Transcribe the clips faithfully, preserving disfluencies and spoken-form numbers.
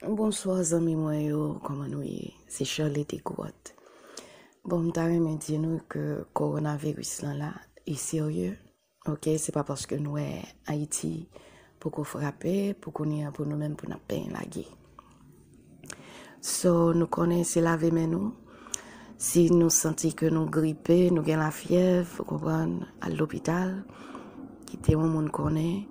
Bonswa zanmi mwen yo, kòman nou ye? Se Charlette Degrotte. Bon, m ta renmen di nou ke kowonaviris lan la, li serye. Ok, se pa paske nou wè Ayiti poko frape, pou kounye a pou nou menm pou n ap benyen lage. So, nou konnen se lave men nou. Si nou santi ke nou gripe, nou gen lafyèv, ou konprann, al lopital, kite yon moun konnen.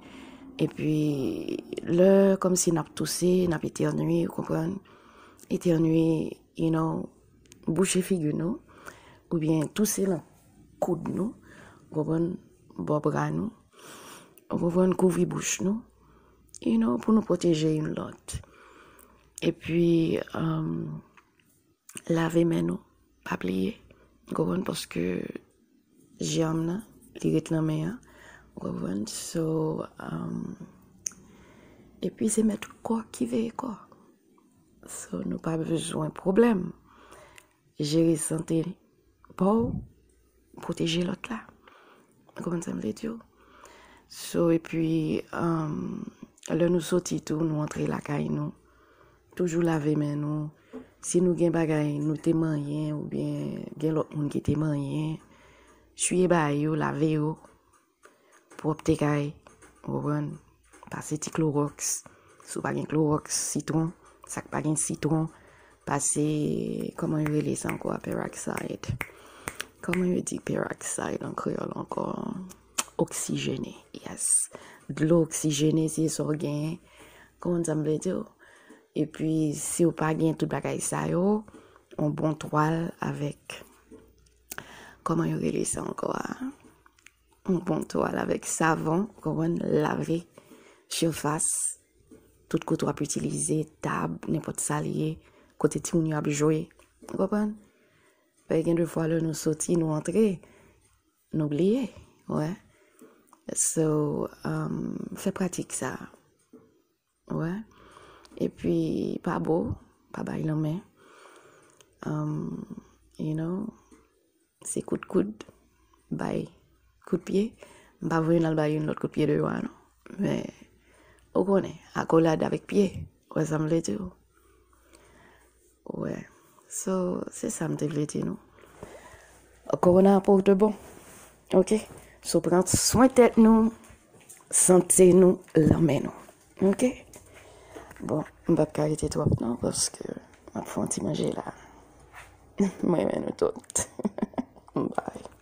Epi, lè kòmsi n ap touse, n ap etènye, ou konprann, etènye, you know, bouche figi nou, oubyen touse nan koud nou, ou konprann, bò bra nou, ou konprann, kouvri bouch nou, you know, pou nou pwoteje youn lòt. Epi, um, lave men nou, pa bliye, ou konprann, paske jèm nan, li ret nan men an, ou konprann, so, um, epi se mèt kò ki veye kò. So, nou pa bezwen pwoblèm. Jere sante pa w, pwoteje lòt la. Ou konprann sa m vle di w? So, epi, um, lè nou soti tou, nou antre lakay nou, toujou lave men nou. Si nou gen bagay nou te manyen oubyen gen lòt moun ki te manyen, siye bagay yo, lave yo. Pwòpte kay, ou konprann? Pase ti klowòks. Si w pa gen klowòks sitwon, sa k pa gen sitwon, pase, kòman yo rele sa ankò a, peroxide? Kòman yo di peroxide an kreyòl ankò? Oksijene, yes. Dlo oksijene, se sa w genyen. Konprann sa m vle di w? Epi, si w pa gen tout bagay sa yo, yon bon twal avèk, kòman yo rele sa ankò a? Yon bon twal avèk savon, ou konprann, lave sifas, tout kote w ap itilize, tab, nenpòt sa l ye, kote timoun yo ap jwe, ou konprann? Paske gen de fwa lè nou soti, nou antre, nou bliye, wè. So, um, fè pratik sa. Wè. Epi, pa bo, pa bay lanmen. Um, you know, se kout koud, bay kout pye. M pa voye n al bay youn lòt kout pye deyò a, non. Men, ou konnen, akolad avèk pye. Wè sa m vle di w? Wè. So, se sa m te vle di nou. Corona pour de bon. Ok? So, pran swen tèt nou, sante nou, lanmen nou. Ok? Bon, m p ap ka rete twòp non, paske m ap fè yon ti manje la. M renmen nou tout. Bye.